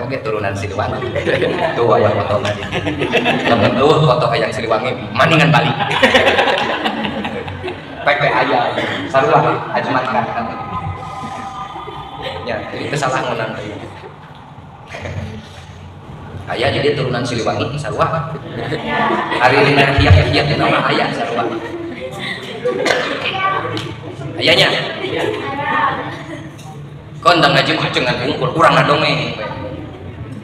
oge turunan Siliwangi. Tuh aya foto tadi. Lamun eueuh foto hayang Siliwangi maningan balik. Pek teh aya sarua Ajmat kan. Ya, jadi itu salah ngeunang deui. Aya jadi turunan Siliwangi sarua. Ari dina hiak-hiak dina mah aya sarua. Ayanya. Kondang ngaji mah cengan unggul urang ngadongeng.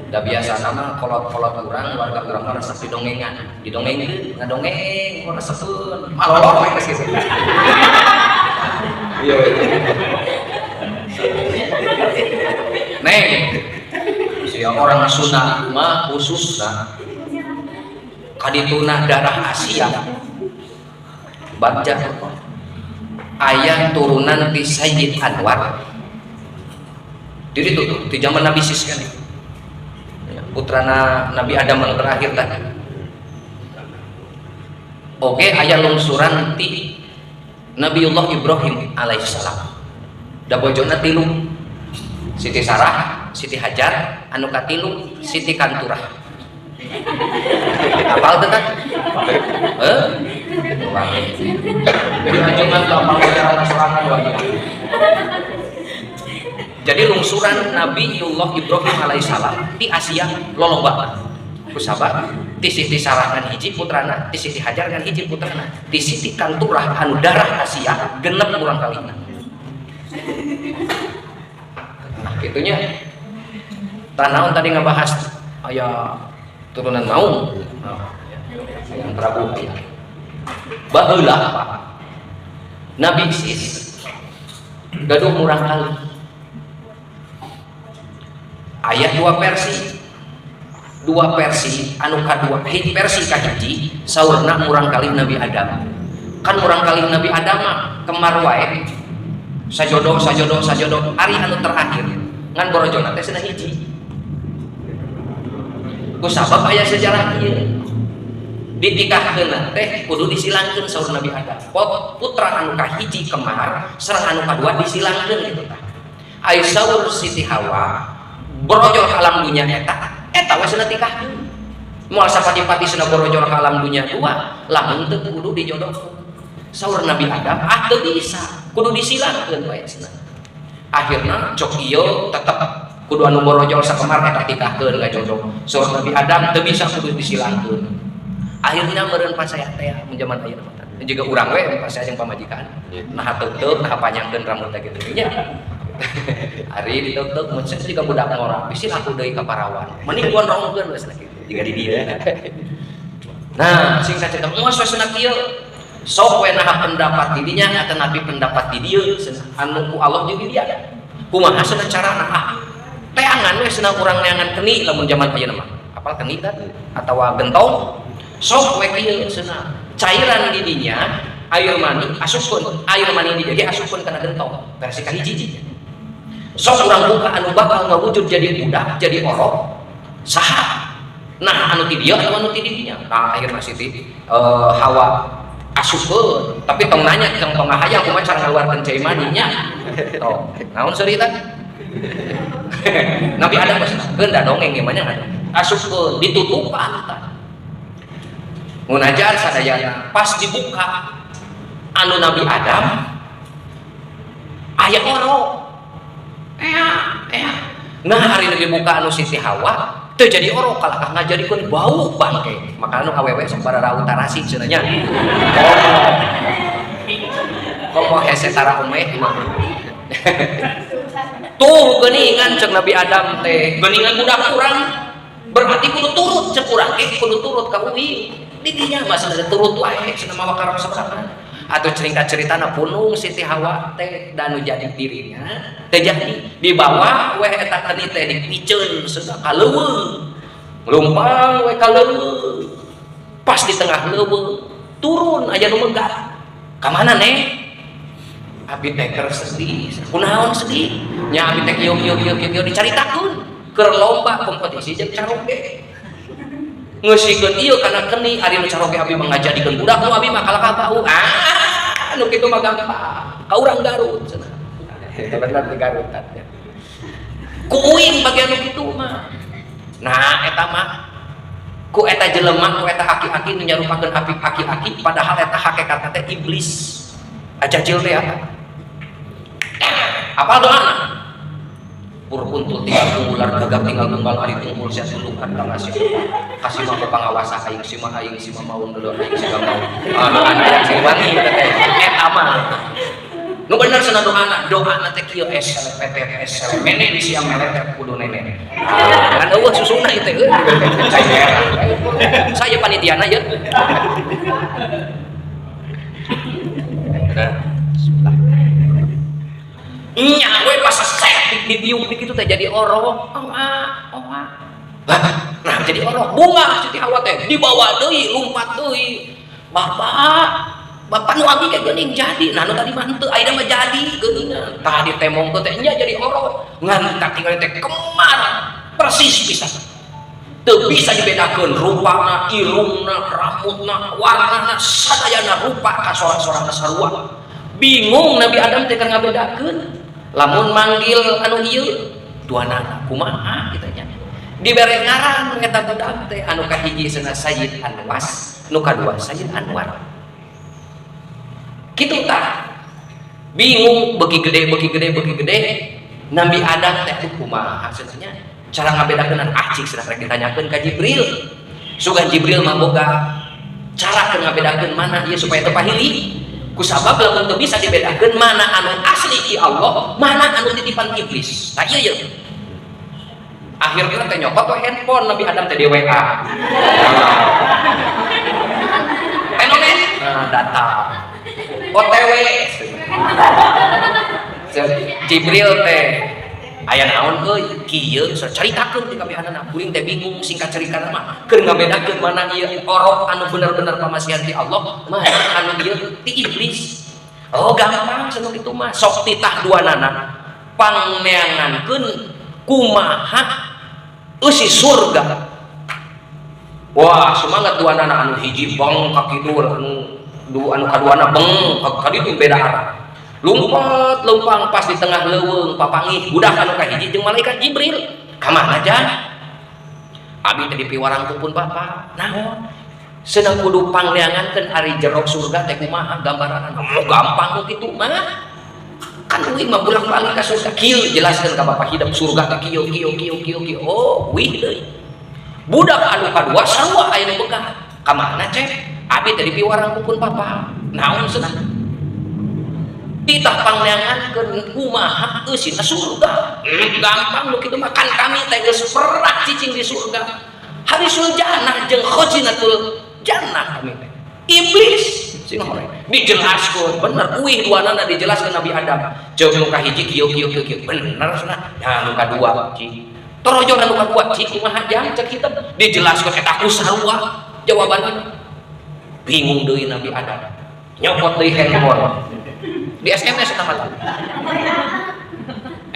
Da biasa nama kolot-kolot urang warga urang mah resep didongengan. Didongeng ngadongeng kok resepeun. Malolor we geus kitu. Iya. Neng, si orang Sunda mah khususna kadituna darah Asia. Bagja aya turunan ti Sayyid Anwar. Jadi itu di zaman Nabi Sis kan. Putrana Nabi Adam yang terakhir tadi. Oke, aya lungsuran ti Nabiullah Ibrahim alaihissalam. Da bojona tilu. Siti Sarah, Siti Hajar, anu katilu Siti Kanturah. Apal teu kan? Heuh? Jadi anjungan teu apal cara sorangan wae. Jadi lungsuran Nabiullah Ibrahim alaihissalam di Asia loloba. Kusabab ti Siti Sarah ngan hiji putrana, ti Siti Hajar ngan hiji putrana, ti Siti Kanturah anu darah Asia genep urang kalina. Nah, kitunya. Tanaon tadi ngebahas aya turunan maung. Nah, yang Prabu aya. Baheula Pak. Nabi Sis gaduh murang kali. Aya dua versi. Dua versi anu kadua hiji versi kahiji saurna murang kali Nabi Adam. Kan murang kali Nabi Adam mah kemar wae sajodoh sajodoh sajodoh ari anu terakhir ngan borojona teh cenah hiji. Ku sabab aya sejarah ieu ditikahkeun teh kudu disilangkeun saur Nabi Adam. Putra anu kahiji kemar sareng anu kadua disilangkeun kitu tah. Ai saur Siti Hawa borojol ka alam dunya eta eta we cenah tikahkeun. Moal sapati-pati cenah borojol ka alam dunya dua lamun teu kudu dijodohkeun. Saur Nabi Adam ah teu bisa kudu disilangkeun we cenah. Akhirna cok ieu tetep kudu anu borojol sakemar eta tikahkeun ngajodoh. Saur Nabi Adam teu bisa kudu disilangkeun. Akhirnya meureun pasaya teh mun zaman ayeuna mah. Juga urang we pasaya jeung pamajikan. Nah teuteuk nah panjangkeun rambut teh kitu nya. Ari diteuk-teuk mun juga budak ngora bisi laku deui ka parawan. Mending gondrongkeun we cenah kitu jiga di dieu. Nah, singkat cerita moal we cenah kieu. Sok we naha pendapat di dinya atau nabi pendapat di dieu cenah anu ku Allah jeung di dia. Kumaha cenah carana? Ah, teangan we cenah urang neangan keni lamun zaman ayeuna mah. Apal keni kan atawa gentong? Sok we kieu cenah. Cairan di dinya air mani asupkeun, air mani di dieu asupkeun kana gentong. Versi kahiji. Sok urang buka anu bakal ngawujud jadi budak, jadi orok. Saha? Nah, anu ti dieu atawa anu ti dinya? Nah, akhirna Siti Hawa asupkeun, tapi tong nanya tong tong ngahayang kumaha cara ngaluarkeun cai maninya. Tong. Naon seuri teh? Nabi Adam mah keun da dongeng ieu mah nya asupkeun ditutupan tah. Munajat sadayana pas dibuka anu Nabi Adam aya orok. Ea, ea. Nah hari ini dibuka anu Siti Hawa teu jadi orok kalahkah ngajadikeun bau bangke. Maka anu awewe sok bararau tarasi cenah nya. Oh. Komo hese tara omeh mah. Tuh geuningan cek Nabi Adam teh, geuningan budak urang berarti kudu turut cek urang ge kudu turut ka uing. Di dinya mah cenah turut wae cenah mawa karep sorangan. Atau cerita-ceritana punung Siti Hawa teh danu jadi dirinya teh jadi dibawa we eta keni teh dipiceun cenah ka leuweung. Lumpang we ka leuweung. Pas di tengah leuweung turun aya nu megat. Ka mana neng? Abi teh keur sedih. Kunaon sedih? Nya abi teh kieu kieu kieu kieu dicaritakeun. Keur lomba kompetisi jeung caroge. Ngeusikeun ieu kana keni ari nu caroge abi mah ngajadikeun budak nu abi mah kalakah bau. Ah, nu kitu mah gampang. Ka urang Garut cenah. Bener di Garut teh. Ku uing bagian nu kitu mah. Eta mah ku eta jelema, ku eta aki-aki nu nyarupakeun aki-aki, padahal eta hakikatna teh iblis. Ajajil teh apa? Apal doana? Pur kuntul tinggal tunggular gagak tinggal tunggal ari tungkul sia tunduk tangga sia kasih mah pangawasa aing si mah maung dulu aing si mau anu yang Siliwangi teh eta mah nu bener cenah doana doana teh kieu S L P T S L mene di sia meletet kudu nene kan eueuh susuna ieu teh saya panitiana ya. Nya we pas sesek ditiup kitu teh jadi orok. Oa oa. Nah jadi orok bunga Siti Hawa teh dibawa deui lumpat deui. Bapak, bapak nu abi ge geuning jadi. Nah nu tadi mah henteu ayeuna mah jadi geuningan. Tah ditemongkeun teh nya jadi orok. Ngan katingali teh kemar persis pisan. Teu bisa dibedakeun rupana, irungna, rambutna, warnana, sadayana rupa ka sorang-sorangna sarua. Bingung Nabi Adam teh keur ngabedakeun. Lamun manggil anu ieu duanana kumaha kitu nya. Dibere ngaran eta budak teh anu kahiji cenah Sayyid Anwas, nu kadua Sayyid Anwar. Kitu tah. Bingung beuki gede beuki gede beuki gede Nabi Adam teh aduh kumaha cenah nya. Cara ngabedakeun ah cik cenah rek ditanyakeun ka Jibril. Sugan Jibril mah boga cara keur ngabedakeun mana ieu supaya teu pahili. Kusabab lamun teu bisa dibedakeun mana anu asli ti Allah, mana anu titipan iblis. Tah ieu ye. Akhirna teh nyokot we handphone Nabi Adam teh di WA. Tenonet, nah datang. OTW. Jibril teh aya naon euy kieu caritakeun ti kabehanana kuring teh bingung singkat cerita mah keur ngabedakeun mana ieu orok anu bener-bener pamasihan ti Allah mana anu ieu ti iblis. Oh gampang cenah kitu mah sok titah duanana pangneangankeun kumaha eusi surga. Wah semangat duanana anu hiji beng ka kidul anu anu kaduana beng ka ditu beda arah. Lumpat lumpang pas di tengah leuweung papangih budak anu kahiji jeung malaikat Jibril. Ka mana jan? Abi teh dipiwarang ku pun bapa. Naon? Cenah kudu pangneangankeun ari jero surga teh kumaha gambaranna. Oh, gampang nu kitu mah. Kan uing mah bolak-balik ka surga. Kieu jelaskeun ka bapa hidup surga teh kieu kieu kieu kieu kieu. Oh, wih deui. Budak anu kadua sarua aya nu bekah. Ka mana cek? Abi teh dipiwarang ku pun bapa. Naon cenah? Titah pangneangankeun kumaha eusina surga. Gampang nu kitu mah kan kami teh geus pernah cicing di surga. Harisul jannah jeung khazinatul jannah kami teh. Iblis sing horeng dijelaskeun bener uih duanana dijelaskeun Nabi Adam. Jeung nu kahiji kieu kieu kieu kieu bener cenah. Nah nu kadua cik. Torojo anu kadua cik kumaha jang cek hitam dijelaskeun eta ku sarua jawabanna. Bingung deui Nabi Adam. Nyokot deui handphone. Di SMS eta mah.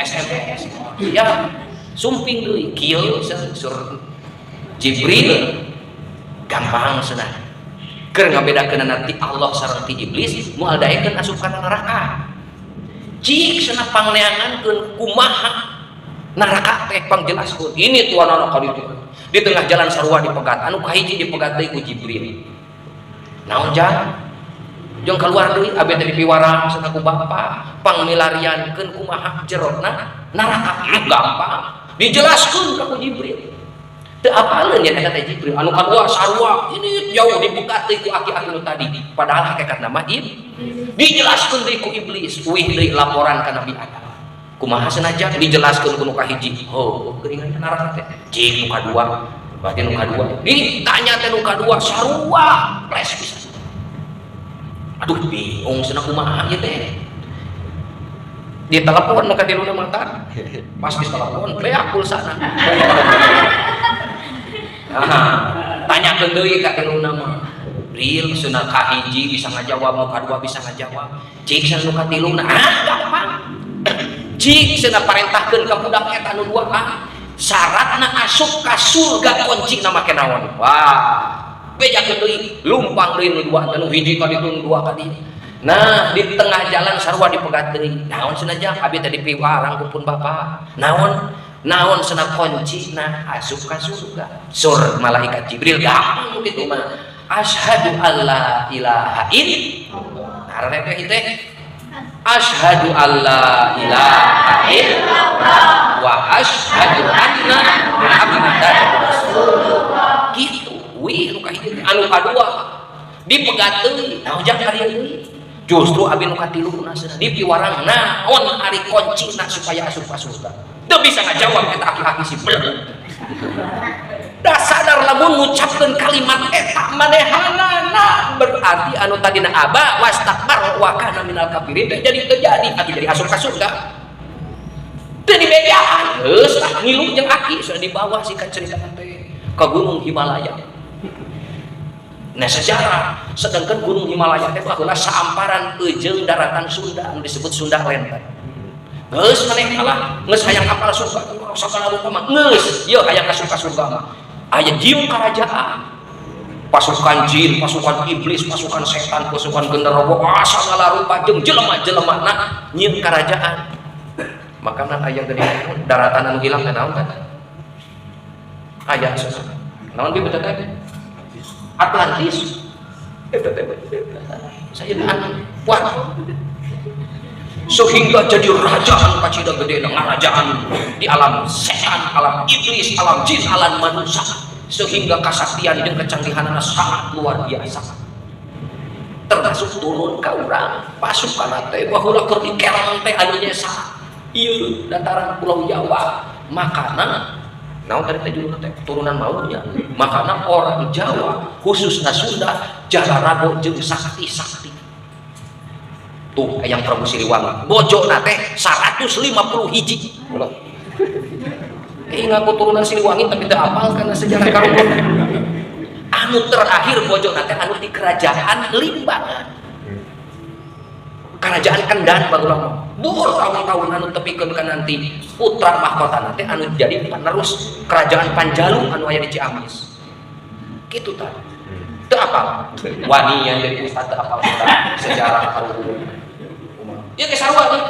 SMS. Ya, sumping deui kieu sur Jibril gampang cenah. Keur ngabedakeun ti Allah sareng ti iblis moal daekeun asup kana neraka. Cik cenah pangneangankeun kumaha neraka teh pangjelaskeun. Ini tuanana ka ditu. Di tengah jalan sarua dipegat, anu kahiji dipegat deui ku Jibril. Naon jang? Jeung keluar deui abi teh dipiwarang cenah ku bapa pangmilariankeun kumaha jerona neraka. Gampang dijelaskeun ka ku Jibril. Teu apaleun nya eta teh Jibril anu kadua sarua ini jauh dibuka deui ku aki-aki nu tadi padahal hakikatna mah dijelaskeun deui ku iblis. Uih deui laporan ka Nabi Adam. Kumaha sanajan dijelaskeun ku nu kahiji. Oh geuningan neraka teh cik nu kadua berarti nu kadua ditanya teh nu kadua sarua ples pisan. Aduh bingung cenah kumaha ieu teh. Di telepon nu katiluna mah tar. Pas di telepon beak pulsana. Nah, tanyakeun deui ka tiluna mah. Bril cenah kahiji bisa ngajawab, nu kadua bisa ngajawab. Cik cenah nu katiluna, ah gampang. Cik cenah parentahkeun ka budak eta nu dua ah. Syaratna asup ka surga kuncina make naon. Wah. Bejakeun deui, lumpang deui nu dua nu hiji ka ditu nu dua ka dieu. Nah, di tengah jalan sarua dipegat deui. Naon cenah jang abi teh dipiwarang ku pun bapa. Naon Naon cenah kuncina asup ka surga? Saur malaikat Jibril, gampang kitu mah, asyhadu alla ilaha illallah. Nah, teh asyhadu alla ilaha illallah wa asyhadu anna Muhammadan rasulullah. Gitu wih nu kahiji. Anu kadua dipegat deui, naon jang ka dieu deui? Justru abi nu katiluna dipiwarang, naon ari kuncina supaya asup ka surga? Teu bisa ngajawab eta aki-aki si belum da sadar lamun ngucapkeun kalimat eta manehanana berarti anu tadina aba wastakbar wa kana minal kafirin teh jadi terjadi atuh, jadi asup ka surga. Teu dibejaan, geus lah ngilu jeung aki sudah dibawa sih kan cerita teh ke Gunung Himalaya. Nah, sejarah, sedangkan Gunung Himalaya teh baheula saamparan eujeung daratan Sunda anu disebut Sunda Land. Geus maneh kalah, geus hayang apal surga sagala rupa mah, geus ieu hayang asup ka surga mah aya jieu karajaan, pasukan jin, pasukan iblis, pasukan setan, pasukan genderuwo, sagala rupa jeung jelema-jelema na nyieun karajaan. Makana aya geuning daratan anu hilang teh naon kan? Aya naon bi teh? Atlantis. Eta teh saya wah sehingga jadi raja anu kacida gede, ngarajaan di alam setan, alam iblis, alam jin, alam manusia, sehingga kasaktian dan kecanggihanana sangat luar biasa, termasuk turun ke urang. Pasukan teh baheula keur dikerang teh anu nyesa ieu dataran Pulau Jawa. Makana naon tadi teh judulna teh turunan maunya. Makana orang Jawa khususnya Sunda jararago jeung sakti-sakti tuh. Eyang Prabu Siliwangi bojona teh 150 hiji. Eh, ngaku turunan Siliwangi tapi teu apal karena sejarah karuhun. Anu terakhir bojona teh anu di kerajaan Limbangan, kerajaan Kendan baheula mah. Bur tahun-tahun anu tepikeun ka nanti putra mahkota nanti anu jadi penerus kerajaan Panjalu anu aya di Ciamis kitu tah. Teu apal wani yang jadi ustad teu apal sejarah karuhun ya ke sarua nih.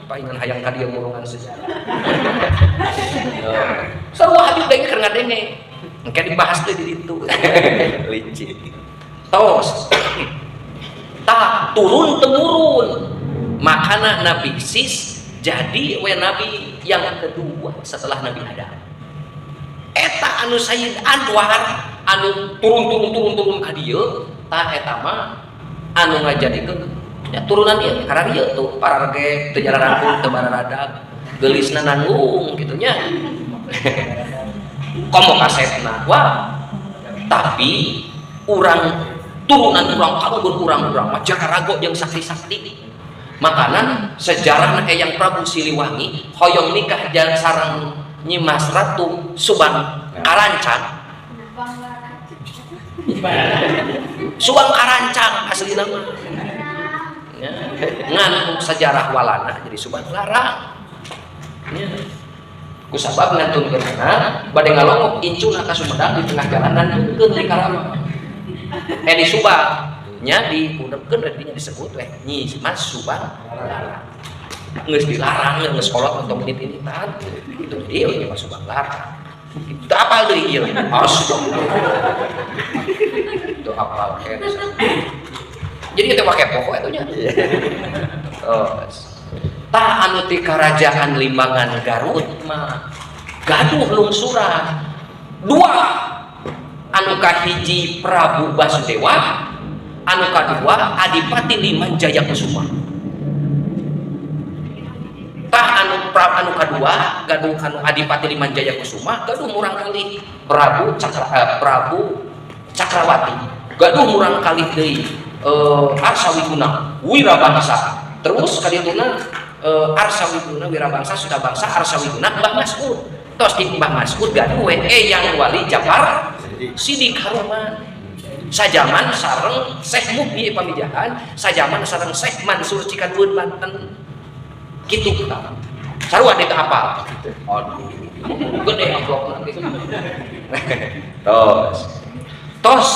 Palingan hayang ka dieu mulungan sejarah sarua Habib lagi keur ngadenge engke dibahas teh di ditu. Licik tos tak turun temurun. Makana Nabi Sis jadi we nabi yang kedua setelah Nabi Adam. Eta anu Sayyid Anwar anu turun turun turun turun ka dieu tah, eta mah anu ngajadikeun ya turunan ieu karena ieu tuh pararge teu jararangkung, teu bararadag, geulisna nanggung kitu nya, komo kasepna. Wah, tapi urang turunan urang kaluhur urang-urang mah jararago jeung sakti-sakti. Makana sejarahna Eyang Prabu Siliwangi hoyong nikah jalan sareng Nyimas Ratu Subang Karancang. Subang Karancang asli nama ya. Ngan sejarah walana jadi Subang Larang ya. Kusabab ngantunkeunana bade ngalongok incuna ka Sumedang, di tengah jalan ngantunkeun di Karawang, eh di Subang nya, dipundepkeun dinya disebut weh Nyi Mas Subang Larang. Geus dilarang, geus kolot untuk menit ini tan itu dia Nyi Mas Subang Larang. Itu apal deui ieu, astagfirullah, itu apal kene. Jadi itu pakai pokok itu nya. Terus tah anu ti kerajaan Limbangan Garut mah gaduh lungsuran dua, anu kahiji Prabu Basudewa, anu kadua Adipati Liman Jaya Kusuma. Tah, anu anu kadua gaduh anu Adipati Liman Jaya Kusuma gaduh murang kali Prabu Cakra, Prabu Cakrawati, gaduh murang kali deui Arsawiguna Wirabangsa. Terus kadituna Arsawiguna Wirabangsa sudah bangsa Arsawiguna Mbah Mas'ud. Tos di Mbah Mas'ud gaduh we Eyang Wali Japar Sidik Haruman, sajaman sareng Syekh Muhyi Pamijahan, sajaman sareng Syekh Mansur Cikaduen Banten gitu. Sarua itu apal. Aduh, gede amplopna gitu. Tos tos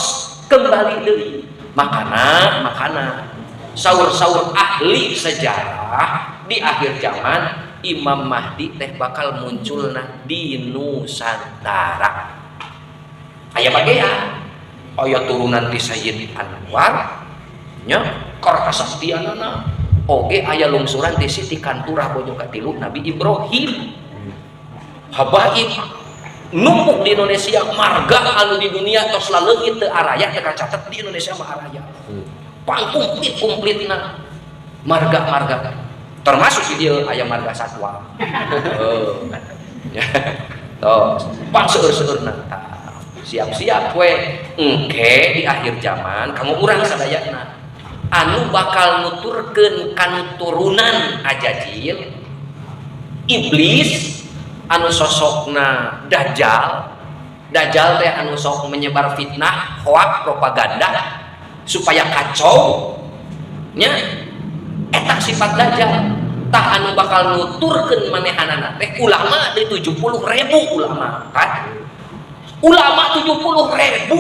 kembali deui. Makana makana saur-saur ahli sejarah di akhir zaman Imam Mahdi teh bakal munculna di Nusantara. Aya bagean, aya turunan ti Sayyid Anwar nya, kasaktianana oge aya lungsuran ti Siti Kanturah, bojo katilu Nabi Ibrahim. Habaib numpuk di Indonesia, marga anu di dunia tos laleungit teu araya, teu kacatet, di Indonesia mah araya. Pang komplit komplitna marga-marga, termasuk di dieu aya marga satwa. Heuh. Tos pang seueur-seueurna. Siap-siap we engke di akhir zaman kamu urang sadayana anu bakal nuturkeun kanu turunan Ajajil, iblis anu sosokna Dajjal. Dajjal teh anu sok menyebar fitnah, hoak, propaganda supaya kacau nya, eta sifat Dajjal. Tah, anu bakal nuturkeun manehanana teh ulama di 70.000 ulama kan, ulama 70.000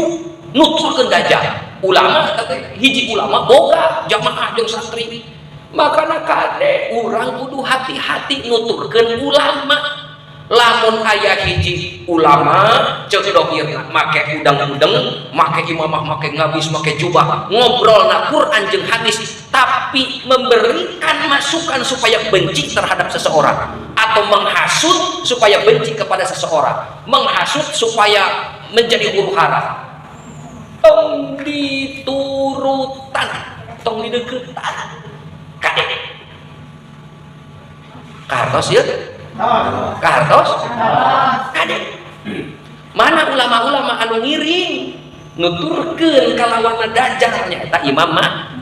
nuturkeun Dajjal. Ulama teh hiji ulama boga jamaah jeung santri. Makana kade urang kudu hati-hati nuturkeun ulama. Lamun aya hiji ulama, ceuk dohirna make udang-udeng, make imamah, make ngabis, make jubah, ngobrol na Quran jeung hadis, tapi memberikan masukan supaya benci terhadap seseorang atau menghasut supaya benci kepada seseorang, menghasut supaya menjadi huru hara, tong diturutan, tong dideketan. Kade kahartos ya, kahartos. Kade mana ulama-ulama anu ngiring nuturkeun kalawan Dajjal, nyaeta imam mah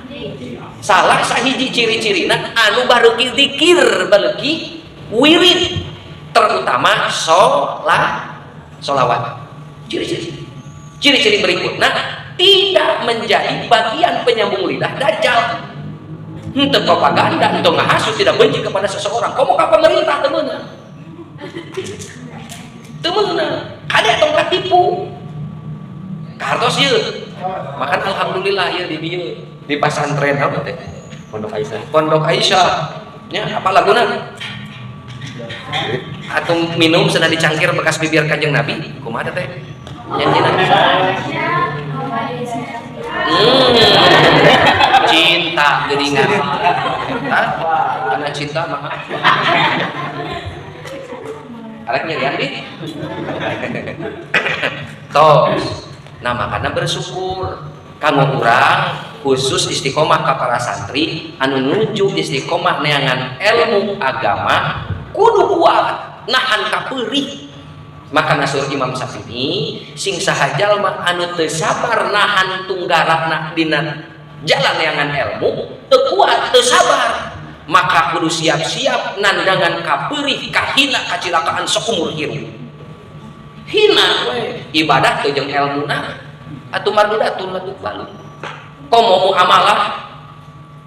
salah sahiji ciri-cirina anu bareuki zikir, bareuki wirid, terutama sholat, sholawat. Ciri-ciri ciri-ciri berikutnya, tidak menjadi bagian penyambung lidah Dajjal, untuk propaganda, untuk ngahasut, tidak benci kepada seseorang. Komo ka pemerintah temeuna, temeuna. Kade tong katipu. Kahartos ieu. Makan alhamdulillah ya di dieu di pasantren apa teh? Pondok Aisyah. Pondok Aisyah. Ya, apa laguna? Atau minum sedang dicangkir bekas bibir Kanjeng Nabi, kumaha teh? Nyanyina. Cinta geuningan. Hah? Karena cinta mah. Arek nyerian di. Tos. Nah, makanya bersyukur kanggo urang, khusus istiqomah ka para santri anu nuju istiqomah neangan ilmu agama, kudu kuat nahan kapeurih. Maka saur Imam Syafi'i, sing saha jalma anu teu sabar nahan tunggarana dina jalan neangan ilmu, teu kuat, teu sabar, maka kudu siap-siap nandangan kapeurih, kahina, kacilakaan seumur hirup. Hina we ibadah teu jeung ilmuna atuh mardudatun laduk balu, komo muamalah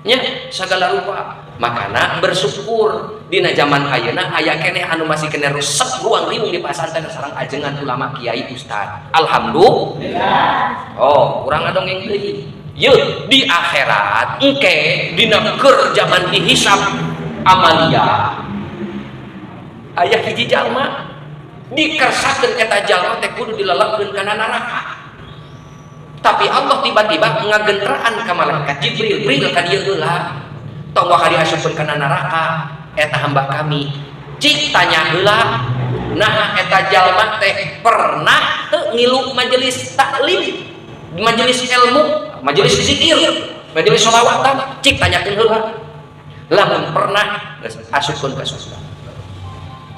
nya segala rupa. Makana bersyukur dina zaman ayeuna aya keneh anu masih kena resep ruang riung di pasantren sareng ajengan ulama, kiai, ustad. Alhamdulillah. Oh, urang ngadongeng deui ye di akhirat engke dina keur zaman dihisab amalia, aya hiji jalma dikersakeun. Eta jalma teh kudu dilelebkeun kana neraka, tapi Allah tiba-tiba ngagenteraan ka malaikat Jibril, "Bril, ka dieu heula, tong waka diasupkeun kana neraka eta hamba kami. Cik tanya heula, nah eta jalma teh pernah teu ngilu majelis taklim, majelis ilmu, majelis zikir, majelis sholawatan? Cik tanyakeun heula. Lamun pernah, geus asupkeun ka surga."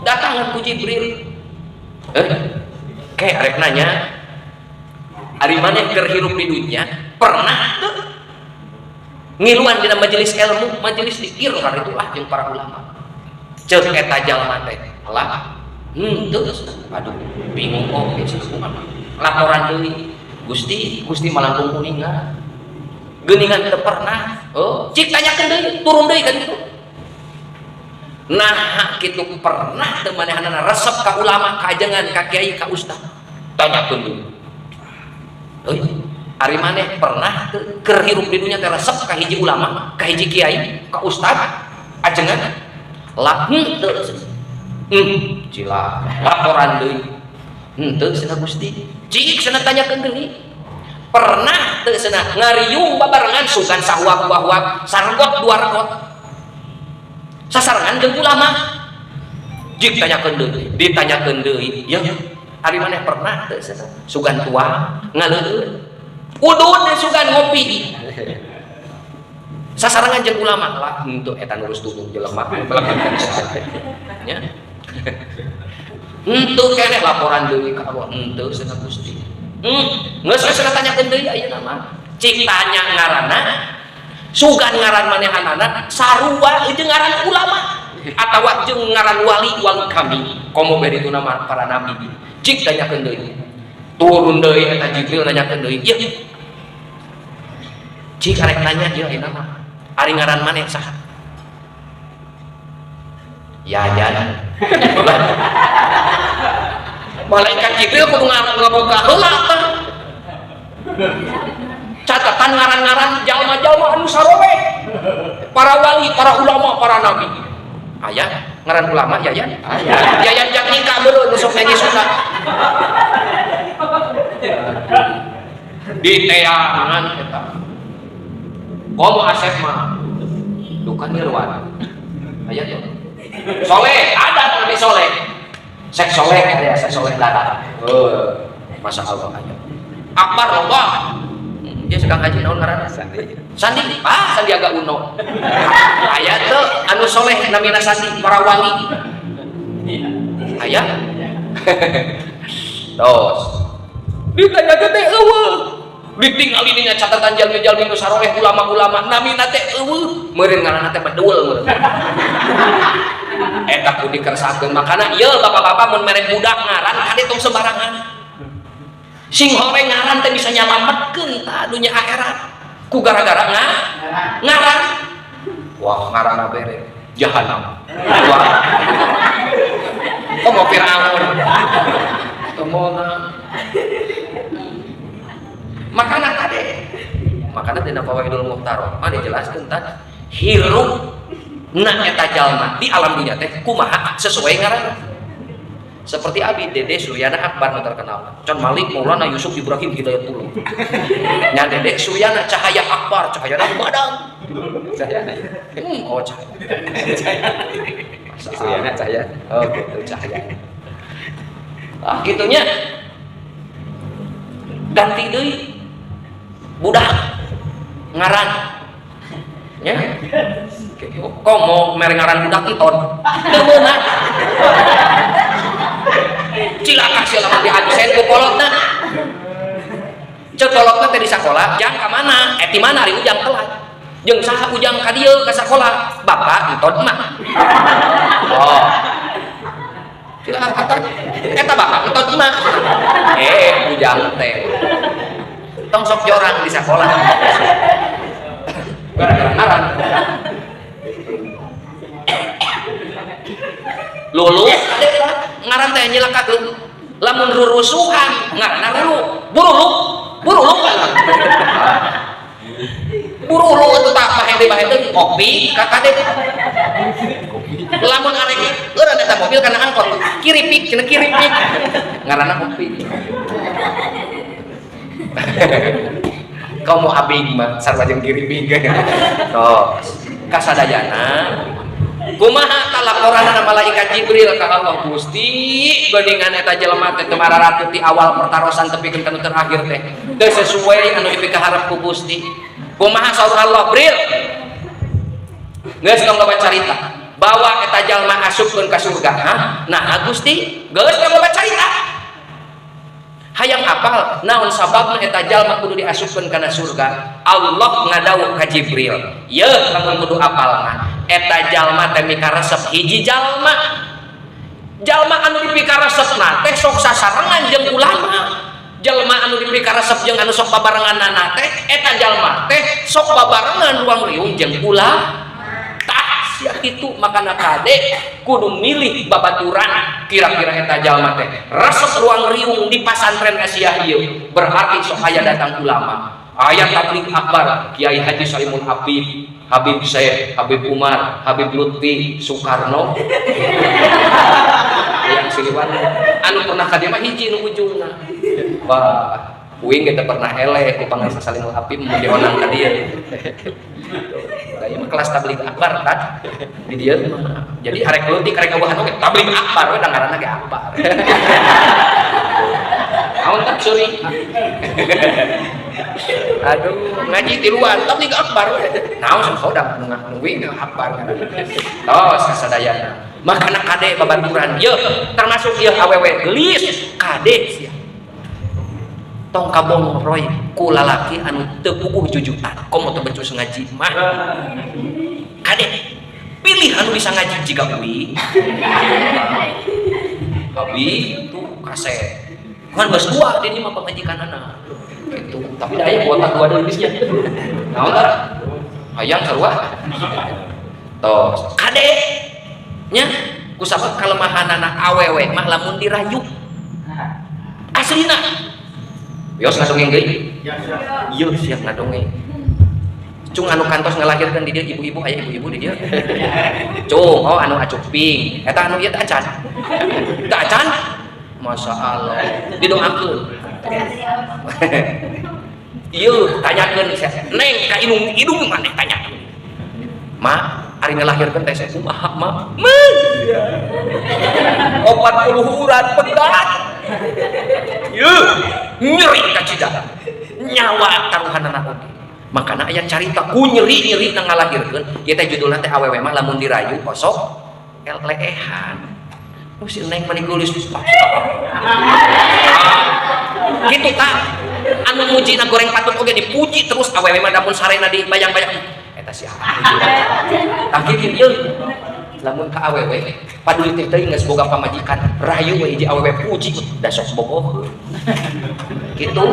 Datang ku Jibril, eh kayak arek nanya, "Ari maneh keur hirup di dunia pernah teu ngiluan dina majelis ilmu, majelis zikir itulah jeung para ulama?" Ceuk eta jalma teh, "Lah, henteu." Aduh, bingung. Oh, kumaha laporan deui, "Gusti, Gusti malangkung kuningan geuningan teu pernah." Oh, cik tanyakeun deui, turun deui kan itu. Nah, kitu, pernah teu manehanana resep ka ulama, ka ajengan, ka kiai, ka ustad? Tanyakeun deui. Euy, ari maneh pernah teu keur hirup di dunia teh resep ka hiji ulama, ka hiji kiai, ka ustad, ajengan? Lah henteu. Cilaka. Laporan deui. Henteu cenah Gusti. Cik cenah tanyakeun deui. Pernah teu cenah ngariung babarengan sugan sahuak-huak sargot dua regot. Sasarengan jeung ulama. Jik tanyakeun deui, ditanyakeun deui. Ya, ari maneh pernah teu cenah sugan tua ngaleueun. Udud sugan ngopi. Sasarengan jeung ulama lah henteu eta nurus tubuh jelema melakukan nya. Henteu keneh laporan deui ka Allah, henteu cenah Gusti. Geus cenah tanyakeun deui ayeuna mah. Cik tanya ngaranna, sugan ngaran manehanana sarua jeung ngaran ulama atawa jeung ngaran wali-wali kami. Komo beri itu nama para nabi. Cik tanyakeun deui. Turun deui eta Jibril nanyakeun deui. Ieu. Cik arek nanya ieu ayeuna mah. Ari ngaran maneh saha? Yayan. Malaikat Jibril kudu ngabuka heula tah. Catatan ngaran-ngaran jalma-jalma anu saroleh. Para wali, para ulama, para nabi. Aya ngaran ulama Yayan. Aya. Yayan Jatnika beureum nu sok nyanyi Sunda. Diteangan eta. Komo Asep mah duka nirwan. Aya tuh. Soleh, ada nabi soleh. Sek soleh aya, sek soleh datang. Masya Allah aya. Akbar loba. Dia sedang ngaji naon ngaranna? Sandi. Sandi, ah Sandiaga Uno. Aya teu anu soleh namina Sandi, para wali. Aya. Tos. Ditanya teh eueuh. Ditinggali dina catatan jalmi-jalmi nu saroleh ulama-ulama namina teh eueuh, meureun ngaranna teh bedul meureun. Eta kudu dikersakeun makana ieu bapak-bapak mun mere budak ngaran kade tong sembarangan. Sing horeng ngaran teh bisa nyalametkeun tah dunya akhirat. Ku gara-gara ngaran. Wah, ngaranna bere jahanam. Wah. Komo Firaun. Tomona. Makana kade. Makana dina Fawaidul Muhtarom mah dijelaskeun tah hirup na eta jalma di alam dunia teh kumaha sesuai ngaranna. Seperti Abi Dede Suryana Akbar nu terkenal. Can Malik Maulana Yusuf Ibrahim Hidayatullah. Nya Dede Suryana Cahaya Akbar, cahayana badang. Cahayana. Oh cahaya. Suryana cahaya. Oh gitu cahaya. Ah gitunya. Ganti deui. Budak ngaran. Nya. Komo mere ngaran budak enton. Teu meunang. Cilaka sia lamun di absen ku kolotna. Ceuk kolotna teh di sakola, jang ka mana? Ti mana ari ujang telat. Jeung saha ujang ka dieu ka sakola? Bapak enton mah. Oh. Cilaka eta bapak enton mah. Ujang teh. Tong sok jorang di sakola. Gara-gara ngaran. Lulus ngaran teh nyilakakeun. Lamun rurusuhan ngaranna rulu. Buruluk, buruluk. Buruluk itu tak bahede-bahede kopi ka kade. Lamun arek eureun eta mobil kana angkot, kiripik cenah kiripik. Ngaranna kopi. Kau mau abing mah sarua jeung kiripik. Tos, kasadayana kumaha ta laporanna malaikat Jibril ka Allah Gusti geuningan eta jelema teh teu mararatu ti awal pertarosan tepikeun ka nu terakhir teh teu sesuai anu dipikaharep ku Gusti. Kumaha saur Allah Bril? Geus tong loba carita bawa eta jalma asupkeun ka surga. Hah? Nah Gusti geus tong loba carita. Hayang apal naon sababna eta jalma kudu diasupkeun kana surga? Allah ngadawuh ka Jibril, yeuh lamun kudu apal mah eta jalma teh mikaresep hiji jalma. Jalma anu dipikaresepna teh sok sasarengan jeung ulama. Jalma anu dipikaresep jeung anu sok babarenganana teh eta jalma teh sok babarengan ruang riung jeung ulama. Tah sia kitu makana kade kudu milih babaturan kira-kira eta jalma teh resep ruang riung di pasantren Asia ieu berarti sok aya datang ulama. Aya tablig akbar Kiai Haji Salimul Habib, Habib Syekh, Habib Umar, Habib Lutfi, Soekarno. Yang Siliwangi anu pernah ka dieu mah hiji nu ujungna. Wah, uing ge teu pernah eleh ku pangarsa Salimul Habib mun dionang ka dieu. Da ieu mah kelas tablig akbar kan di dieu mah. Jadi arek leutik arek ngabuhan oge tablig akbar we da ngaranna ge akbar. Naon tak suri? Aduh, ngaji tiluan tablig akbar we. Naon sok da nu nungguin akbar ngaranna. Tos kasadayana. Makana kade babaturan yeuh termasuk ieu awewe geulis kade sia. Tong kabongroy ku lalaki anu teu puguh jujutan komo teu becus ngaji mah. Kade pilih anu bisa ngaji jiga uing. Abi tuh kaset. Kan geus dua di mah pamajikanana. Gitu. Tapi da aya kuota dua deui geusnya. Naon tah? Hayang sarua. Tos kade nya kusabab kalemahanana awewe mah lamun dirayu. Aslina. Yos ngadongeng deui. Ieu siap ngadongeng. Cung anu kantos ngalahirkeun di dieu ibu-ibu aya ibu-ibu di dieu. Cung, oh anu acuk ping. Eta anu ieu teh acan. Teu acan? Masya Allah. Didoakeun. Ieu tanyakeun neng ka indung indung maneh tanyakeun. Ma, ari ngalahirkeun teh kumaha ma? Meuh. 40 urat pegat. Ieu nyeri kacida. Nyawa taruhanana oge. Makana aya carita ku nyeri-nyeri na ngalahirkeun, ieu teh judulna teh awewe mah lamun dirayu osok leehan. Oh si neng mani geulis. Gitu tah. Anu mujina goreng patut oge dipuji terus awewe mah lamun sarena dibayang-bayang. Eta si tah kieu ieu. Lamun ka awewe paduli teh teuing geus boga pamajikan, rayu we hiji awewe puji da sok bogoh. Gitu.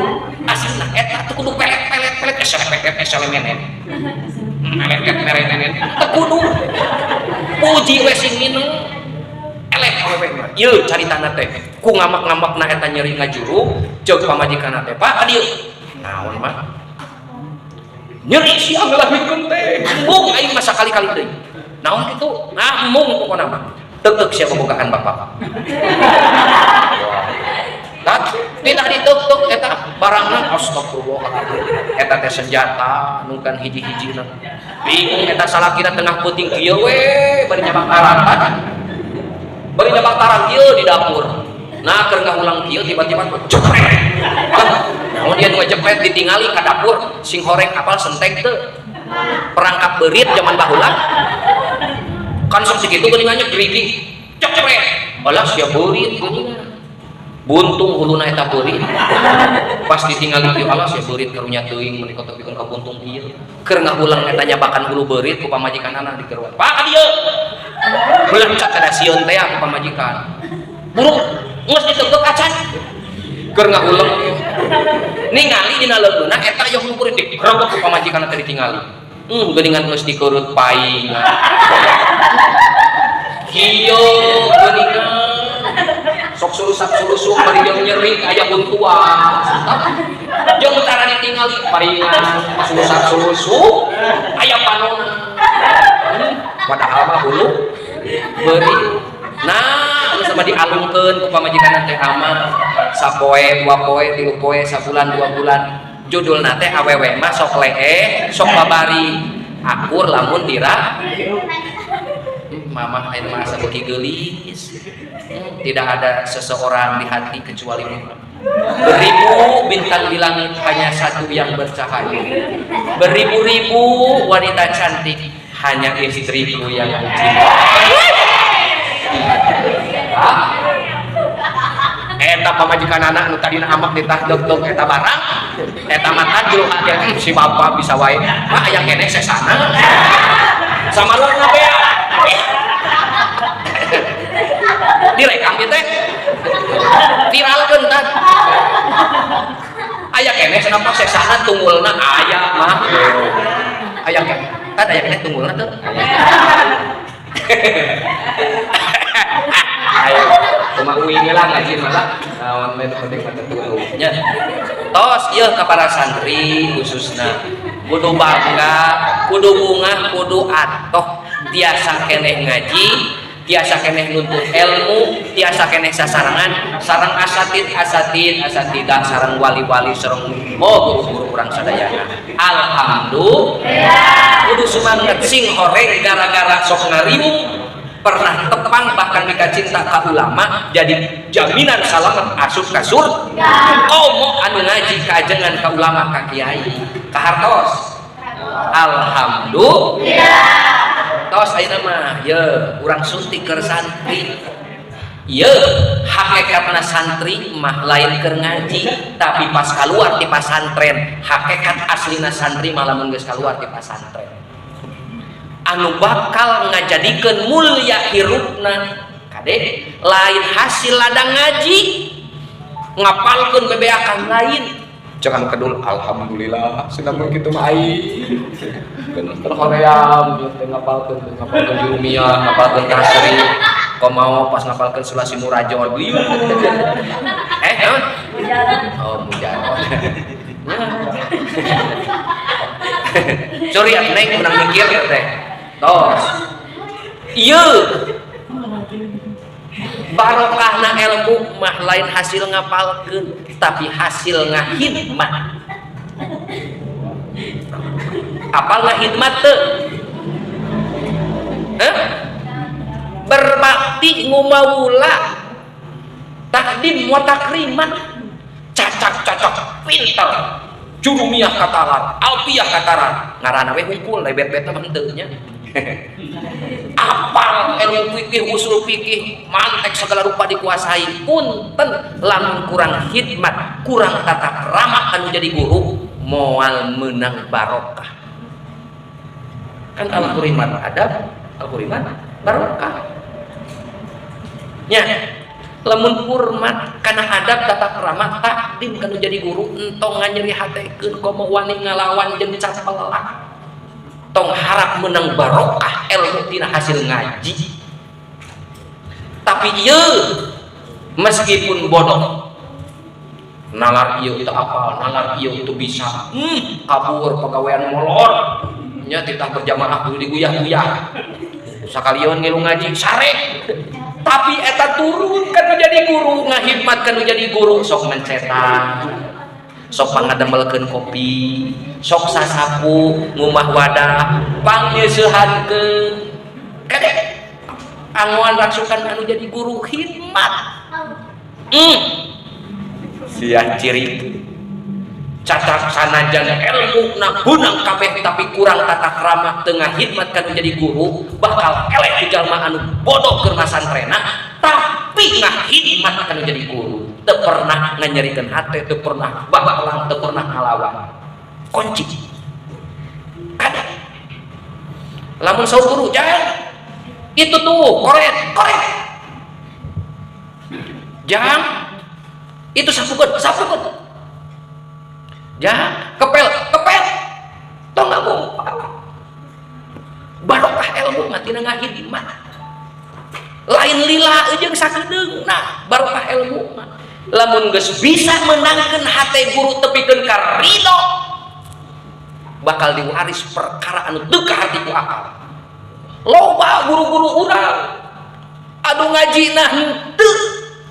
Aslina eta teu kudu pelet-pelet pelet eselepet eselemenen. Meleket merenenen. Teu kudu. Puji we sing mineng. Eleh awewe mah. Ieu caritana teh ku ngamak-ngamakna eta nyeri ngajuru ceuk pamajikanna teh, "Pak, ka dieu." Naon mah? Nyeri sia ngalahirkeun teh. Embung aing mah sakali-kali deui. Naon kitu? Nah, embung pokona mah. Teuk-teuk sia bobogaan bapak. Tah, tidak diteuk-teuk eta barangna astagfirullahaladzim. Eta teh senjata nu kan hiji-hijina. Bingung eta salakina tengah peuting kieu we bari nyabak tarang. Bari nyabak tarang kieu di dapur. Nah, keur ngahulang kieu tiba-tiba jepret. Lah, naon ieu nu ngejepret ditingali ka dapur sing horeng apal sentek teu. Perangkap beurit zaman baheula. Kan sok sakitu geuningannya gerigi. Jepret. Alah sia beurit geuningan. Buntung huluna eta beurit. Pas ditingali kieu alah sia beurit karunya teuing meuni tepikeun ka buntung ieu. Keur ngahulang eta nyabakan hulu beurit ku pamajikanana dikeruan. Pak ka dieu. Melencat kada sieun teh ku pamajikan. Buruk geus diteukeup acan. Keur ngahulang ningali dina leuleuna eta aya hulu beurit digerebek ku pamajikanna teh ditingali. Geuningan geus dikeurut paingan. Kieu geuningan sok sulusak sulusuk bari jeung nyeri aya buntuan. Jeung tara ditingali paringan sulusak sulusuk aya panona. Padahal mah hulu beurit. Nah, anu sama dialungkeun ku pamajikanna teh ama sapoe, dua poe, tilu poe, sabulan, dua bulan. Judulna teh awewe mah sok leeh, sok babari. Akur lamun dira. Mamah ayeuna mah asa beuki geulis. Tidak ada seseorang di hati kecuali Muhammad. Beribu bintang di langit hanya satu yang bercahaya. Beribu-ribu wanita cantik hanya istriku yang kucinta. Eta pamajikan anak nu tadina amak ditah deg-deg eta barang eta mah tajul hati si bapak bisa wae mah aya keneh sesana sama lu ngabea direkam ieu teh viralkeun tah aya keneh cenah sesana tunggulna aya mah aya keneh tah aya keneh tunggulna teu. Ayo. Kumaha uing lah ngaji malah naon we nu penting mah teu nya. Tos ieu ka para santri khususna kudu bangga, kudu bungah, kudu atoh tiasa keneh ngaji, tiasa keneh nuntut ilmu, tiasa keneh sasarangan sareng asatid asatid asatidah sareng wali-wali sareng oh guru-guru urang sadayana. Alhamdulillah. Kudu semangat sing horeng gara-gara sok ngariung pernah tepang bahkan mika cinta ka ulama jadi jaminan salamet asup ka surga. Komo anu ngaji kaajengan ka ulama ka kiai ka hartos. Alhamdulillah. Tos ayeuna mah ye urang suntik keur santri. Ye hakikatna santri mah lain keur ngaji tapi pas kaluar ti pasantren hakikat aslina santri mah lamun geus kaluar ti pasantren. Anu bakal ngajadikeun mulya hirupna kade lain hasil ladang ngaji ngapalkeun bebeakan lain. Jangan kedul alhamdulillah senang kitu mah aing. Bener hoream teh ngapalkeun jurumiyah, ngapalkeun tasri. Komo pas ngapalkeun sulasi murajon. Naon? Oh, mujarot. Sorry atuh neng menang mikir teh. Tos. Ieu barokahna ilmu mah lain hasil ngapalkeun tapi hasil ngahidmat. Apal ngahidmat teu? Hah? Berbakti ngumawula takdim wa takriman cacak-cacak pinter jurumiyah kataran alpiyah kataran ngaranna we hungkul lebet-betna mah henteu nya. Apal ilmu fikih usul fikih mantek segala rupa dikuasai punten lamun kurang khidmat kurang tata krama anu jadi guru moal menang barokah. Kan al-hurimat adab al-hurimat barokah nya. Lamun hormat kana adab tata krama takdim kanu jadi guru entong nganyeri hatekeun komo wani ngalawan jeung capelak tong harap menang barokah ilmu tina hasil ngaji. Tapi ieu meskipun bodoh nalar ieu teu apal nalar ieu teu bisa kabur pagawean molor nya titah berjamaah kudu diguyah-guyah sakalian ngilu ngaji sare tapi eta turun kan jadi guru ngahidmat kan jadi guru sok mencetak sok pangadamelkeun kopi sok sasapu ngumah wadah pangnyeuseuhankeun kade angoan raksukan anu jadi guru khidmat sia ciri cacat sanajan ilmu na bunang kabeh tapi kurang tata krama tengah khidmat kan jadi guru bakal eleh jalma anu bodoh keur masantrena tapi ngahidmat kan jadi guru teu pernah nganyerikeun hate teu pernah babalang teu pernah ngalawan kunci kada lamun saur guru jangan itu tuh koret koret jangan itu sapukeun sapukeun jangan kepel kepel tong ngagumpal barokah ilmu mah tina ngahidmat lain lila jeung sakedeungna barokah ilmu mah lamun geus bisa menangkeun hate guru tepikeun ka ridho bakal diwaris perkara anu teu kaharti ku akal. Loba guru-guru urang anu ngajina henteu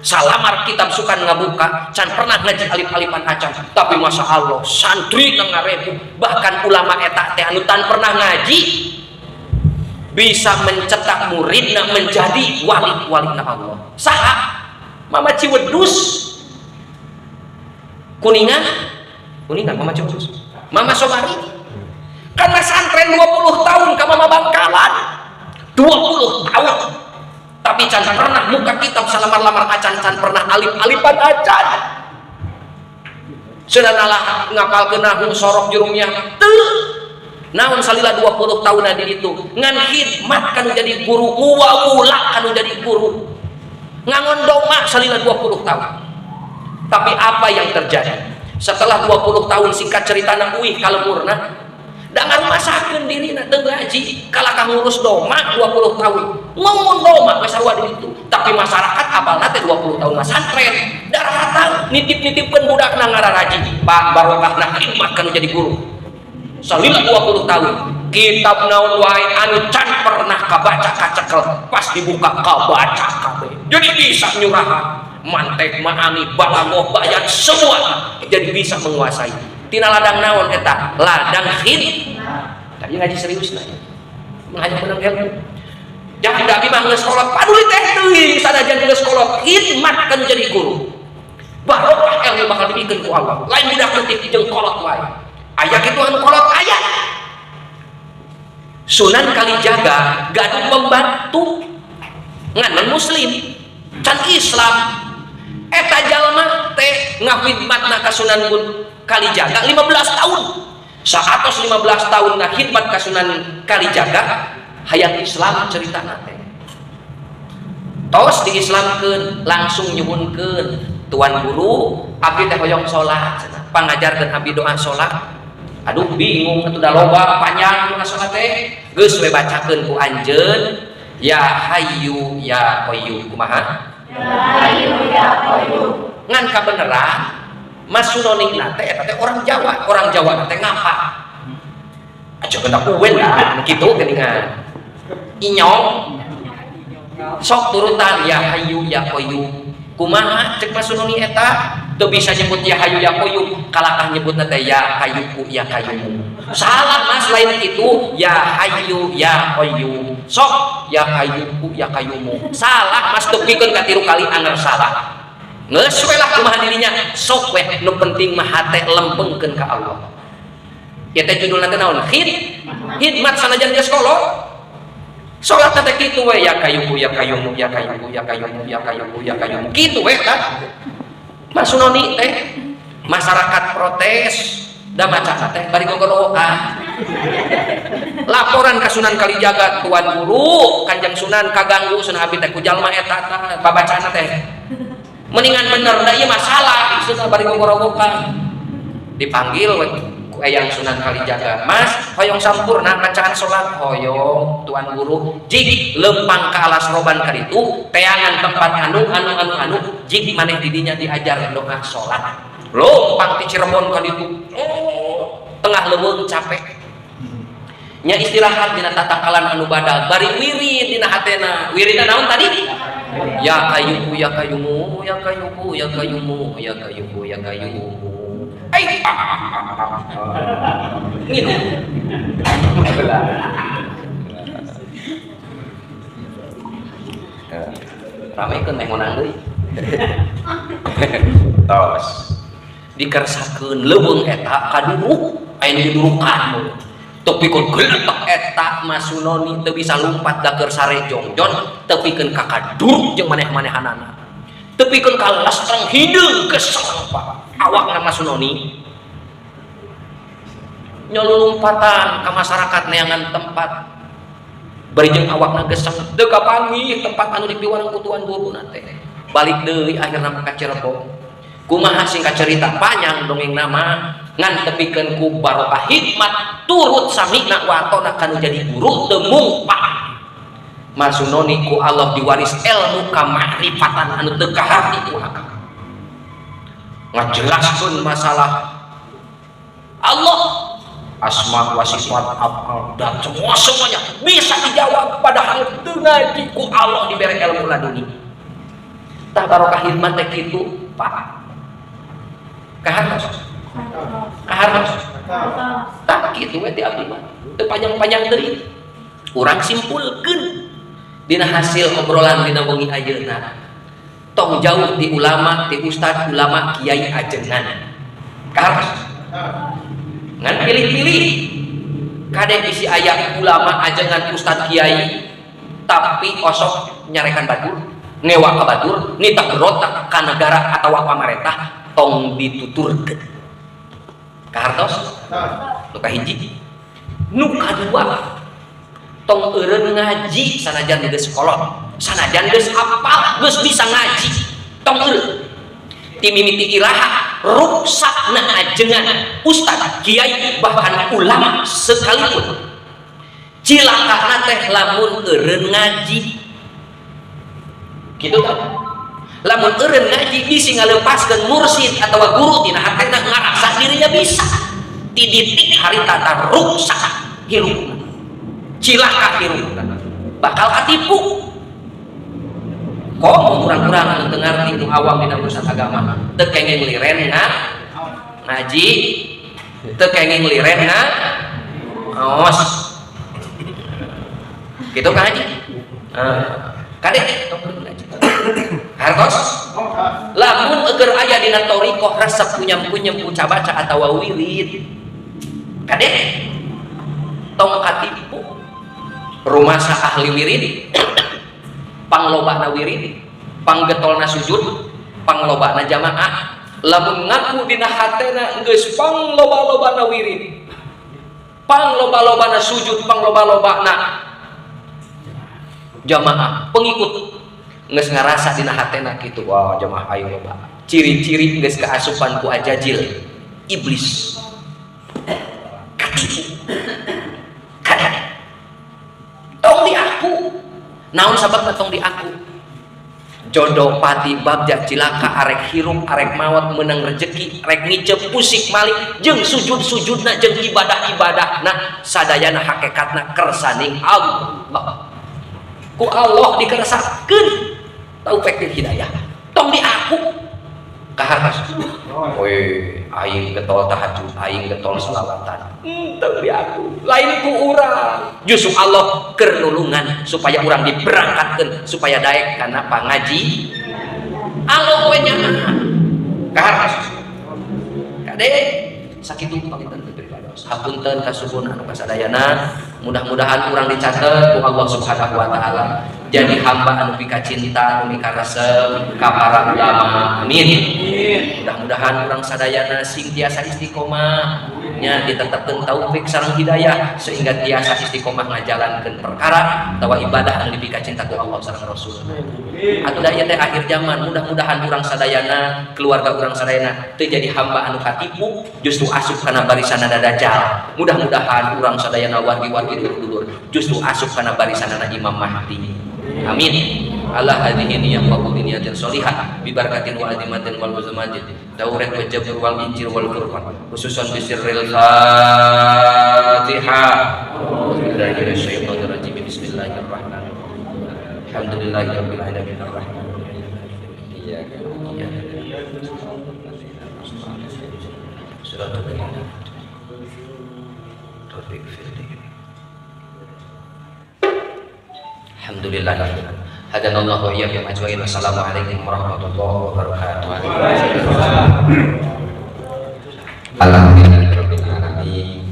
salamar kitab sukan ngabuka can pernah ngaji alif-alifan acan tapi masya Allah santri ngarebu bahkan ulama eta teh anu tan pernah ngaji bisa mencetak muridna menjadi wali-walina Allah. Saha? Mama Ciwedus Kuningan, Kuningan Mama Ciwedus, Mama Sobari karena santren 20 tahun ka Mama Bangkalan 20 tahun tapi can pernah muka kitab salamar-lamar acan can pernah alif-alifan acan sudah nalah ngapalkeun nahwu sorok jurumiyah teu naon salila 20 tahun di ditu ngan khidmat kanu jadi guru muwawula kanu jadi guru ngangon doma salila 20 tahun. Tapi apa yang terjadi setelah 20 tahun singkat cerita na uih kalemurna da ngarumasakeun dirina teu ngaji kalakah ngurus doma 20 tahun ngomong doma we sarua di ditu Tapi masyarakat apalna teh 20 tahun masantren. Daratang nitip-nitipkeun budakna ngararaji. Pak barokahna khidmat kanu jadi guru. Salila 20 tahun. Kitab naon wae anu can pernah kabaca kacekel, pas dibuka kabaca kabeh. Jadi bisa nyurahan, mantek, maani, balagoh, bayan semua jadi bisa menguasai. Tina ladang naon eta? Ladang khid. Tadi ngaji serius lah. Hanya menang ilmu. Jangan abi mah geus kolot, paduli teh teuing sanajan geus kolot, khidmat kan jadi guru. Barokah ilmu bakal dibikeun ku Allah. Lain budak leutik jeung kolot wae. Aya kitu anu kolot aya. Sunan Kalijaga gaduh pembantu ngan non muslim can Islam. Eta jalma teh ngahidmatna ka Sunan Kalijaga 15 tahun. 115 tahun ngahidmat ka Sunan Kalijaga hayang Islam ceritana teh. Tos diislamkeun langsung nyuhunkeun, "Tuan guru, abdi teh hoyong salat, pangajarkeun abdi doa salat." Aduh bingung atuh da loba panjang doa salat teh. Geus we bacakeun ku anjeun ya hayyu ya qayyum. Kumaha? Ya hayyu ya qayyum. Ngan kabeneran Mas Sunoni teh eta teh orang Jawa, orang Jawa teh ngapa? Aja kena uwen lah kitu geuningan. Inyong sok turutan ya hayyu ya qayyum. Kumaha cek Mas Sunoni eta? Teu bisa nyebut ya hayyu ya qayyum, kalakah nyebutna teh ya hayyuku ya qayyum. Salah Mas, lain kitu, ya hayyu ya qayyum. Sok ya hayyuku ya qayyumu. Salah Mas, tepikeun ka 3 kali anger salah. Geus we lah kumaha dirinya, sok we nu penting mah hate lempengkeun ka Allah. Ieu teh judulna teh naon? Khidmat sanajan geus kolot. Salat teh kitu we ya kayuku ya kayumu ya kayuku ya kayumu ya kayuku ya kayumu. Kitu we tah. Mas Sunoni teh masyarakat protes da maca teh bari gogorowokan. Laporan ka Sunan Kalijaga, "Tuan guru, Kanjeng Sunan kaganggu cenah abdi teh ku jalma eta tah babacana teh. Mendingan bener da ieu masalah cenah bari gogorowokan." Dipanggil we ku Eyang Sunan Kalijaga, "Mas, hoyong sampurna bacaan salat?" "Hoyong, Tuan Guru." "Jig lempang ka alas roban ka ditu, teangan tempat anu anu anu anu, jig maneh di dinya diajar doa salat." Lempang ti Cirebon ka ditu. Oh, tengah leuweung capek. Nya istirahat dina tatangkalan anu badal, bari wirid dina hatena. Wiridna naon tadi? Ya kayuku ya kayumu ya kayuku ya kayumu ya kayuku ya kayumu. Ai nginum. Ramekeun meh ngonang deui. Tos. Dikersakeun leuweung eta kaduruk, aya nu didurukan. Tepikeun geletek eta Mas Sunoni teu bisa lumpat da keur sare jongjon, tepikeun ka kaduruk jeung maneh-manehanana. Tepikeun ka lestreng hideung kesel Pak. Awakna Mas Sunoni nyelulumpatan ka masyarakat neangan tempat. Bari jeung awakna geseng teu kapanggih tempat anu dipiwarang ku tuan guruna teh. Balik deui akhirna ka Cirebon. Kumaha singkat cerita panjang dongeng nama ngan tepikeun ku barokah hikmat turut samina wa atona kanu jadi guru teu mungpak. Mas Sunoni ku Allah diwaris ilmu kamakrifatan anu teu kaharti ku akal. Ngajelaskeun masalah Allah, asma wa sifat, afal dan semua semuanya bisa dijawab padahal teu ngaji, ku Allah diberi ilmu laduni. Tah barokah hikmat teh kitu, Pak. Kahartos. Kahartos. Tah kitu we ti abdi mah. Teu panjang-panjang deui. Urang simpulkeun dina hasil obrolan dina wengi ayeuna. Tong jauh ti ulama, ti ustad, ulama, kiai ajengan. Kahartos. Ngan pilih-pilih. Kadang isi aya ulama ajengan ustad kiai tapi osok nyarekan batur, ngewa ka batur, nita berontak ka negara atawa pamarentah, tong dituturkeun. Kahartos? Nu kahiji. Nu kadua, tong eureun ngaji sanajan geus kolot, sanajan geus hafal, geus bisa ngaji, tong eureun. Ti mimiti iraha ruksakna ajengan ustad, kiai, bahkan ulama sekalipun. Cilakana teh lamun eureun ngaji. Kitu tah. Lamun eureun ngaji bisi ngalepaskeun mursid atawa guru tina hatena ngarasa dirinya bisa. Ti ditik harita tah ruksak hirupna. Cilaka hirupna. Bakal katipu. Kok kurang-kurang anu teu ngarti nu awam dina urusan agama, teu kenging liren ngaji, teu kenging liren ngaos. Gitu kan haji? Kade tong ngaji. Hartos? Lamun eueur aya dina thariqah resep kunyam-kunyam ku cabaca atawa wirid. Kade tong katipu. Rumasa ahli wirid, panglobana wirid, panggetolna sujud, panglobana jamaah. Lamun ngaku dina hatena geus pangloba-lobana wirid, pangloba-lobana sujud, pangloba-lobana jamaah, pengikut geus ngarasa dina hatena kitu, wah jamaah aing loba. Ciri-ciri geus kaasupan ku ajajil iblis. Katipu. Kadang tong diaku. Naon sababna tong diaku? Jodoh pati bagja cilaka arek hirup arek maot menang rejeki arek ngicep pusik malik jeung sujud-sujudna jeung ibadah-ibadahna sadayana hakikatna kersaning Allah. Ku Allah dikeresakeun taufik hidayah. Tong diaku kahartos. Woi, aing getol tahajud, aing getol selawatan. Tong diaku. Lain ku urang. Justru Allah keur nulungan supaya urang diberangkatkeun supaya daek kana pangaji. Allah we nyaah. Kahartos. Kade sakitu panginten pribados. Hapunten kasubun anu kasadayana, mudah-mudahan urang dicatet ku Allah Subhanahu wa taala jadi hamba anu pikacinta anu mikaresep ka para ulama. Amin. Mudah-mudahan urang sadayana sing tiasa istiqomah nya ditetepkeun taufik sareng hidayah sehingga tiasa istiqomah ngajalankeun perkara atawa ibadah anu dipikacinta ku Allah sareng Rasul. Atuh da ieu teh akhir zaman, mudah-mudahan urang sadayana, keluarga urang sadayana teu jadi hamba anu katipu, justru asup kana barisanana dajjal. Mudah-mudahan urang sadayana wargi-wargi dulur-dulur justru asup kana barisanana Imam Mahdi. Amin. Allah hadhihi niyyah wa kulli niyatin sholihah bi barakatin wa azimatin wal uzmatin taurat wa jabr wal injil wal furqan khususan bi sirril Fatihah. Bismillahirrahmanirrahim. Bismillahirrahmanirrahim. Alhamdulillahirabbil alamin arrahmanir rahim. Iyyaka na'budu wa iyyaka nasta'in. Taufik fil. Alhamdulillah. Hadanallahu wa iyyakum ajmain. Wassalamualaikum warahmatullahi wabarakatuh. Alhamdulillahirabbil alamin.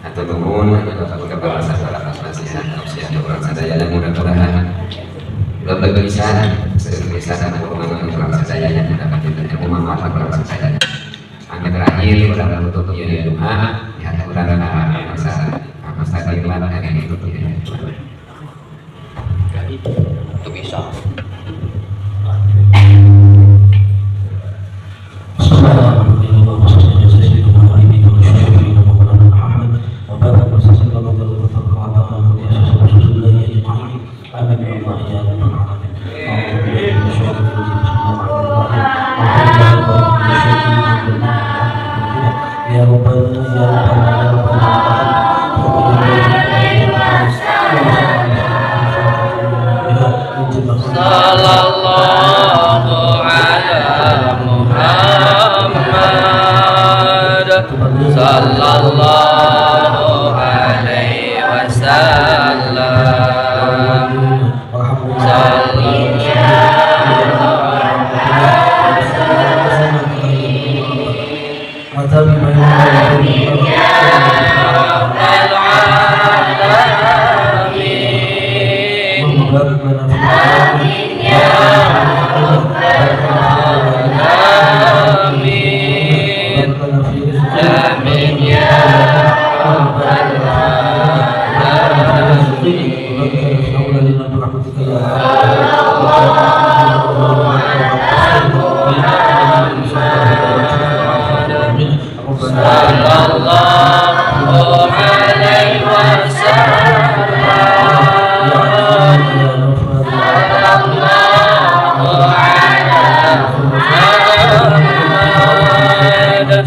Hatur nuhun kepada saudara nasihat nasihat urang sadayana mudah-mudahan lebih bisa bisa urang sadayana mendapat ilmu manfaat urang sadayana. Anu terakhir urang menutup ieu doa dihaturkeun ka masa Dirman hari itu ya. Itu bisa. Sallallahu ala Muhammad sallallahu alaihi wasallam. Sallallahu alaihi wasallam.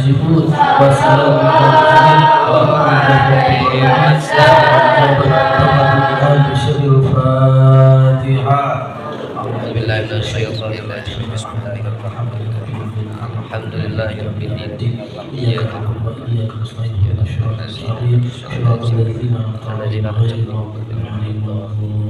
يصفون وسلام على المرسلين. الفاتحة. أعوذ بالله من الشيطان الرجيم. بسم الله الرحمن الرحيم. الحمد لله رب العالمين. إياك نعبد وإياك نستعين. اهدنا الصراط المستقيم، صراط الذين أنعمت عليهم غير المغضوب عليهم ولا الضالين.